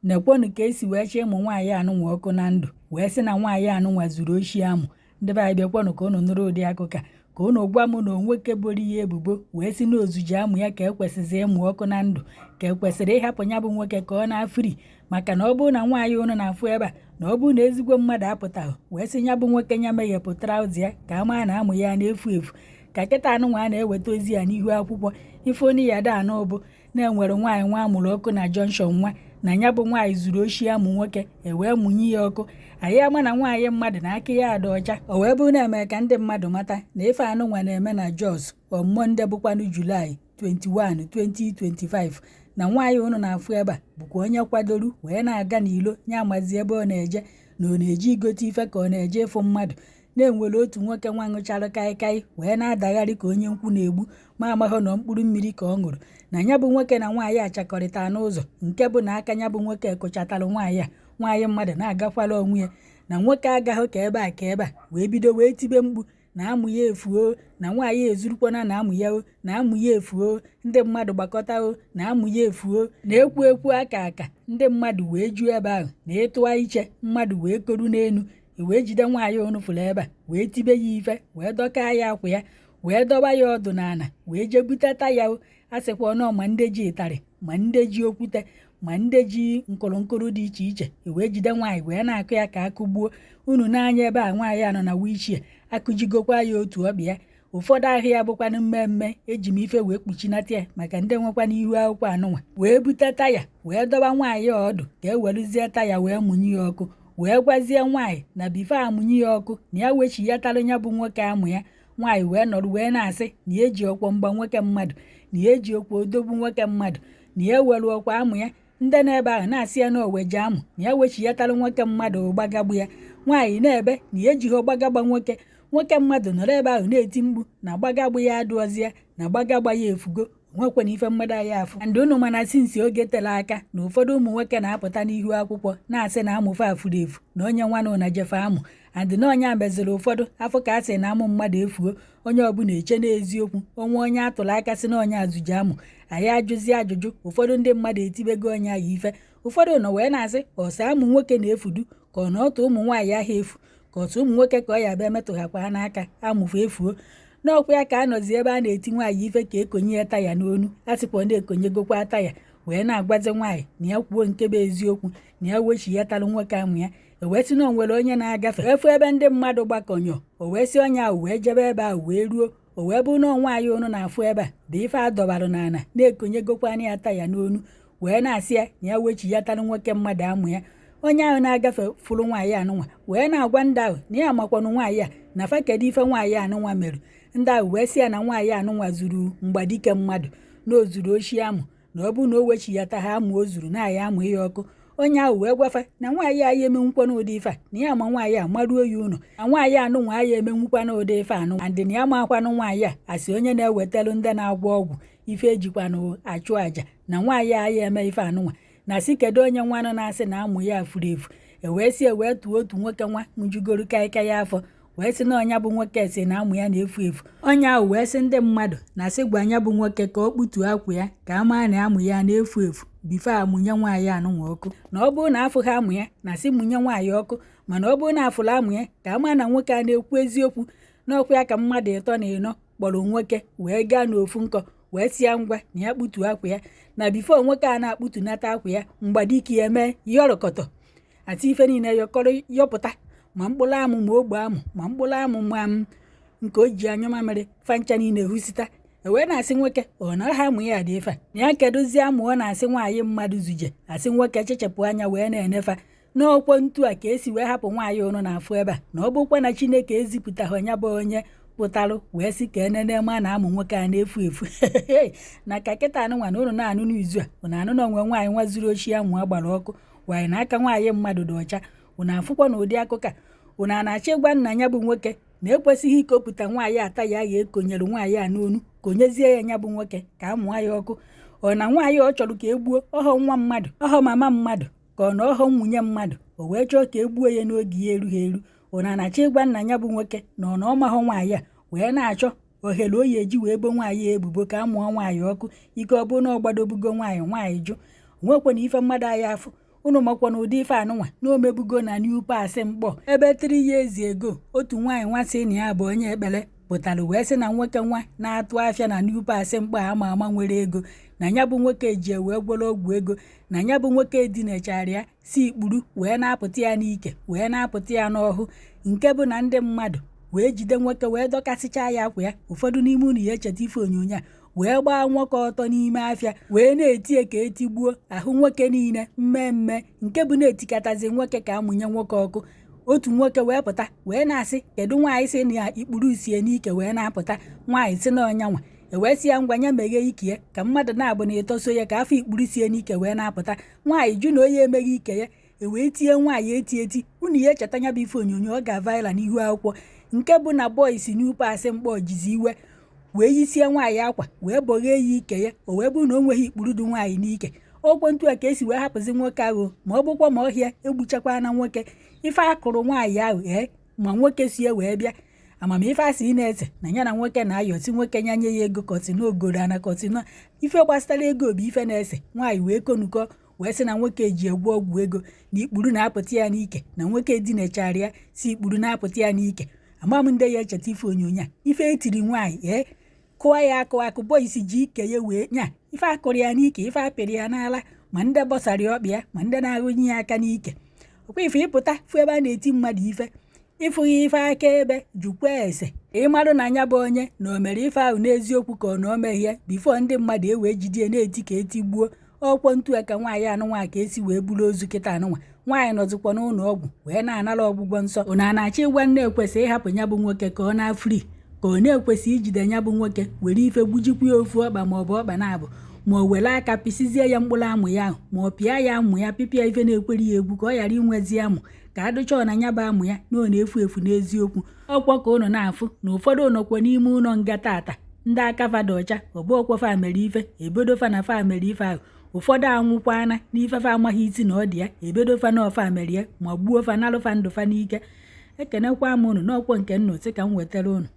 Nekwanụ ka esi wee chee ịmụ nwaanyị anụnwa ọkụ na ndụ, wee sị na nwaanyị anụnwa zuru oshi amụ. Ndị be anyị, bịakwanụ ka unu nụrụ ụdị akụkọ a, ka unu gwa m na nwoke boro ya ebubo wee sị na ozuji amụ ya ka ekwesịzị ịmụ ọkụ na ndụ, ka ekwesịrị ịhapụ ya bụ nwoke ka ọ na-afri. Maka na ọ bụrụ na nwaanyị unu na-afụ ebe a, na ọ bụrụ na ezigbo mmadụ apụtaghị wee sị ya bụ nwoke ya meghepụ trouser ya ka a maa na amụ ya na-efu efu. Ka kịta anụnwa a na-eweta ozi ya n'ihu akwụkwọ, ife onye ya da anụ bụ na-enwere nwaanyị nwa amụrụ ọkụ na junction nwa na ya bụ nwaanyị zuru oshi amụ nwoke, e wee mụnye ya ọkụ. Anyị ama na nwaanyị mmadụ na aka ya dị ọcha. O wee bụrụ na-eme ka ndị mmadụ mata na ife anụnwa na-eme na Jos on Monday, bụkwanụ July 21, 2025, na nwaanyị unu na-afụ ebe a bụkwa onye kwadoru wee na-aga n'ilo ya amazi ebe ọ na-eje, na ọ na-eje igote ife ka ọ na-eje ịfụ mmadụ. Na-enwere otu nwoke nwa ṅụchara kaikai wee na-adagharị ka onye nkwụ na-egbu, ma amaghọ na mkpụrụ mmiri ka ọ ṅụrụ. Na ya bụ nwoke na nwaanyị achakọrịta n'ụzọ, nke bụ na aka ya bụ nwoke kụchatara nwaanyị a. Nwaanyị mmadụ na-agakwala onwe ya, na nwoke agaghị ka ebe a ka ebe a wee bido wee tibe mkpu na amụ ya efuo, na nwaanyị ezurukwana na amụ ya o, na amụ ya efuo. Ndị mmadụ gbakọta o, na amụ ya efuo, na-ekwu ekwu aka aka. Ndị mmadụ wee juo ebe ahụ na ịtụa iche mmadụ wee koru n'elu, wee jide nwaanyị unu fụrụ ebe a, wee tibe ya ife, wee dọka ya akwa ya, wee dọba ya ọdụ n'ala, wee jee butata ya o. A sịkwa ọnụ ma ndị ji ịtarị, ma ndị ji okwute, ma ndị ji nkụrụnkụrụ dị iche iche, wee jide nwaanyị wee na-akụ ya ka akụgbuo. Unu n'anya ebe a, nwaanyị a nọ na wheelchair, akụjigokwa ya otu ọkpị ya. Ụfọdụ ahụ ya bụkwanụ mmemme eji m ife wee kpuchinata ya maka ndị nwekwana ihu akwụkwọ anụnwa. Wee bute taya wee dọba nwaanyị ọdụ ka e werezie taya wee mụnye ya ọkụ, wee gwazie nwaanyị na before amụnye ya ọkụ na ya wechiyatalụ ya bụ nwoke amụ ya. Nwaanyị wee nọrọ wee na-asị na ya eji ọkwọ mgba nwoke mmadụ, na ya eji okwu odogwu nwoke mmadụ, na ya ewere ọkwa amụ ya. Ndị na-ebe ahụ na-asị ya na oweje amụ, na ya wechiyatalụ nwoke mmadụ gbagagbu ya. Nwaanyị na-ebe na ya ejighị gbagagba nwoke. Nwoke mmadụ nọrọ ebe ahụ na-eti mkpu na gbagagba ya adụọzie, na gbagagba ya efugo, nwekwana ife mmadụ anyị afụ. Ndị unu mana since oge tere aka na ụfọdụ ụmụ nwoke na-apụta n'ihu akwụkwọ na-asị na amụfe afuru efu, na onye nwanụ na jefe amụ andị na onye meziri ụfọdụ afọ ka a sị na amụ mmadụ efuo. Onye ọbụla eche n'eziokwu onwe onye atụrụ aka sị na onye azụji amụ. Anyị ajụzi ajụjụ, ụfọdụ ndị mmadụ etibego onye ahụ ife. Ụfọdụ nọ wee na-asị ọsọ amụ nwoke na-efudu, ka ọ na ọtụ ụmụ nwaanyị ahụ efu, ka ọtụ ụmụ nwoke ka ọ ya bịa metụghakwa n'aka amụfe efuo. N'ọkwa ya ka a nọzi ebe a na-eti nwaanyị ife ka ekonye ya taya n'onu. A sịkwa na-ekonyegokwa taya wee na-agwazi nwaanyị na ya kwuo nke bụ eziokwu, na ya wechiyatalụ nwoke amụ ya. E wee sị na o nwere onye na-agafe efu ebe ndị mmadụ gbakọnyọ, o wee sị onye ahụ wee jebe ebe ahụ wee ruo, o wee bụrụ na nwaanyị unu na-afụ ebe a bụ ife a dọbarụ n'ala na-ekonyegokwana ya taya n'onu, wee na-asị ya na ya wechiyatalụ nwoke mmadụ amụ ya. Onye ahụ na-agafe fụrụ nwaanyị anụnwa wee na-agwa ndị ahụ na ya makwanụ nwaanyị a, na fa kedu ife nwaanyị anụnwa mere. Ndị ahụ wee sị ya na nwaanyị anụnwa zuru mgbadike mmadụ, na o zuru oshi amụ, na ọ bụrụ na o wechiyata ha amụ o zuru na ya amụ ya ọkụ. Onye ahụ wee gwafa na nwaanyị a ya emenwukwana ụdị ife a, na ya ma nwaanyị a maruo ya ụlọ, na nwaanyị anụnwa ya emenwukwana ụdị ife anụ andị, na ya makwanụ nwaanyị a asị onye na-ewetalụ ndị na-agwọ ọgwụ ife ejikwanụ achụ àjà, na nwaanyị a ya eme ife anụnwa. Na sị kedu onye nwanụ na-asị na amụ ya furu efu. E wee sị e wee tụọ otu nwoke nwa ṅụjugoro kaikai afọ, wee sị na ọnya bụ nwoke si na amụ ya na-efu efu. Onye ahụ wee sị ndị mmadụ na sị gwa ya bụ nwoke ka ọ kputuo akwa ya ka a maa na amụ ya na-efu efu before amụnye nwaanyị anụnwa ọkụ. Na ọ bụrụ na afụghị amụ ya, na sị mụnye nwaanyị ọkụ, mana ọ bụrụ na afụrụ amụ ya, ka a maa na nwoke a na-ekwu eziokwu. N'ọkwa ya ka mmadụ ịtọ na ịnọ kpọrọ nwoke wee gaa n'ofu nkọ, wee sị ya ngwa na ya kputuo akwa ya. Na before nwoke a na-akputunata akwa ya, mgbadike ya mee yọrọkọtọ ati ife niile yọkọrọ yọpụta, ma mkpụrụ amụ, ma ogbe amụ, ma mkpụrụ amụ, ma nke o ji anyụ mamịrị, fancha niile husita. E wee na-asị nwoke ọ na ha amụ ya dị ife a, na ya kedụzie amụ ọ na-asị nwaanyị mmadụ zuje. Asị nwoke chechepụ anya wee na-enefa n'ọkwọ ntu a ka esi wee hapụ nwaanyị ụnụ na-afụ ebe a. Na ọ bụkwa na Chineke ezipụtaghị ya bụ onye pụtalụ wee sị ka enene ma na amụ nwoke a na-efu efu. Na ka kịta anụnwa na ụnụ na-anụ n'izu a, ụnụ anụ na onwe nwaanyị nwa zuru oshi amụ a gbara ọkụ wanyị, na aka nwaanyị mmadụ dị ọcha. Ụnụ afụkwa na ụdị akụkọ a ụnụ a na-achọ ịgwa nna ya bụ nwoke na ekwesịghị ikopụta nwaanyị ata ya ga ekonyere nwaanyị a n'onu, konyezie ya ya bụ nwoke ka a mụọ ya ọkụ. Ọ na nwaanyị ọ chọrọ ka e gbuo ọghọ nwa mmadụ, ọghọ mama mmadụ, ka ọ na ọghọ nwunye mmadụ, o wee chọọ ka e gbuo ya n'oge ya erughị eru. Ụnụ a na-achọ ịgwa nna ya bụ nwoke na ọ na ọ mahụ nwaanyị a wee na-achọ ohere o yi eji wee bo nwaanyị ebubo ka a mụọ nwaanyị ọkụ. Ike ọ bụrụ na ọ gbadobugo nwaanyị, nwaanyị jụ, onwekwana ife mmadụ anya afụ. Unu makwa na ụdị ife anụnwa na omebugo na New Pass Mkpọ ebe 3 years ago. Otu nwaanyị nwa sị na ya bụ onye ekpere pụtara wee sị na nwoke nwa na-atụ afịa na New Pass Mkpọ ama ama nwere ego, na ya bụ nwoke ji wee gwọrọ ọgwụ ego, na ya bụ nwoke dinechara ya si ikpuru wee na-apụta ya n'ike, wee na-apụta ya n'ọhụ, nke bụ na ndị mmadụ wee jide nwoke wee dọkasịchaa ya akwa ya. Ụfọdụ n'ime unu ya echeta ife onyonyo a, wee gbaa nwoke ọtọ n'ime afịa, wee na-etie ka etigbuo ahụ nwoke niile mmemme, nke bụ na-etikatazi nwoke ka amụnye nwoke ọkụ. Otu nwoke wee pụta wee na-asị, kedu nwaanyị sị na ikpuru sie n'ike wee na-apụta? Nwaanyị si na ọnyanwa. Ewee sị ya ngwa, ya meghee ike ya ka mmadụ na-abụ na ịtọso ya ka afọ ikpuru sie n'ike wee na-apụta. Nwaanyị jụ na onye emeghị ike ya, ewee tie nwaanyị eti eti. Unu ya echeta ya bụ ife onyonyo, ọ ga-viral n'ihu akwụkwọ, nke bụ na boys New Pass Mkpọ jizi iwe wee yisie nwaanyị akwa, wee bọghee ya ike ya. O wee bụrụ na o nweghị ikpuru dị nwaanyị n'ike. Okwu ntu a ka esi wee hapụzi nwoke ahụ, ma ọ bụkwa ma ọhịa egbuchakwa na nwoke. Ife akụrụ nwaanyị ahụ, ee, ma nwoke sie wee bịa amamife asị ị na-ese na ya na nwoke na-ayọsi nwoke, ya nye ya ego kọtị n'ogoro ana kọtị na ife gbasara ego bụ ife na-ese. Nwaanyị wee konukọ wee sị na nwoke ji egwu ọgwụ ego, na ikpuru na-apụta ya n'ike, na nwoke dinechara ya si ikpuru na-apụta ya n'ike. Ama m ndị ya echeta ife onyonyo a, ife etiri nwaanyị, ee, kụọ ya akụ akụ. Boys ji ike ya wee nya ife akụrụ ya n'ike, ife apịrị ya n'ala, ma ndị bọsara ya ọkpị ya, ma ndị na-ahụnye ya aka n'ike. Ọkwa ife ịpụta fụ ebe a na-eti mmadụ ife, ịfụghị ife akaebe, jukwa ese ịmarụ na anya bụ onye na o mere ife ahụ n'eziokwu ka ọ na o meghie, before ndị mmadụ ewee jidie na-eti ka etigbuo. Ọkwọ ntu a ka nwaanyị anụnwa ka esi wee buru ozu kịta anụnwa. Nwaanyị nọzikwa n'ụlọ ọgwụ wee na-anara ọgwụgwọ nsọ. Unu a na-achọ ịgwa nne ekwesị ịhapụ ya bụ nwoke ka ọ na-free, ka ọ na-ekwesị ijide ya bụ nwoke were ife gbujikwa ya ofu ọkpa ma ọ bụ ọkpa na-abụ, ma o were aka pịsizie ya mkpụrụ amụ ya ahụ, ma ọ pịa ya amụ ya pịpịa ife na-ekwere ya egwu ka ọ ghara inwezi amụ, ka adụcha na ya bụ amụ ya na ọ na-efu efu n'eziokwu? Ọkwọ ka unu na-afụ na ụfọdụ nọkwa n'ime ụlọ nga tata, ndị aka fada ọcha, ọbụ ọkwọ fa mere ife ebodo fa na fa mere ife ahụ. Ụfọdụ anwụkwana n'ife fa amaghị isi na ọ dị ya, ebedo fa na ọfa mere ya, ma gbuo fa, nalụ fa ndụ fa n'ike. Ekenekwa m unu n'ọkwọ nke nnụ sị ka m wetara unu.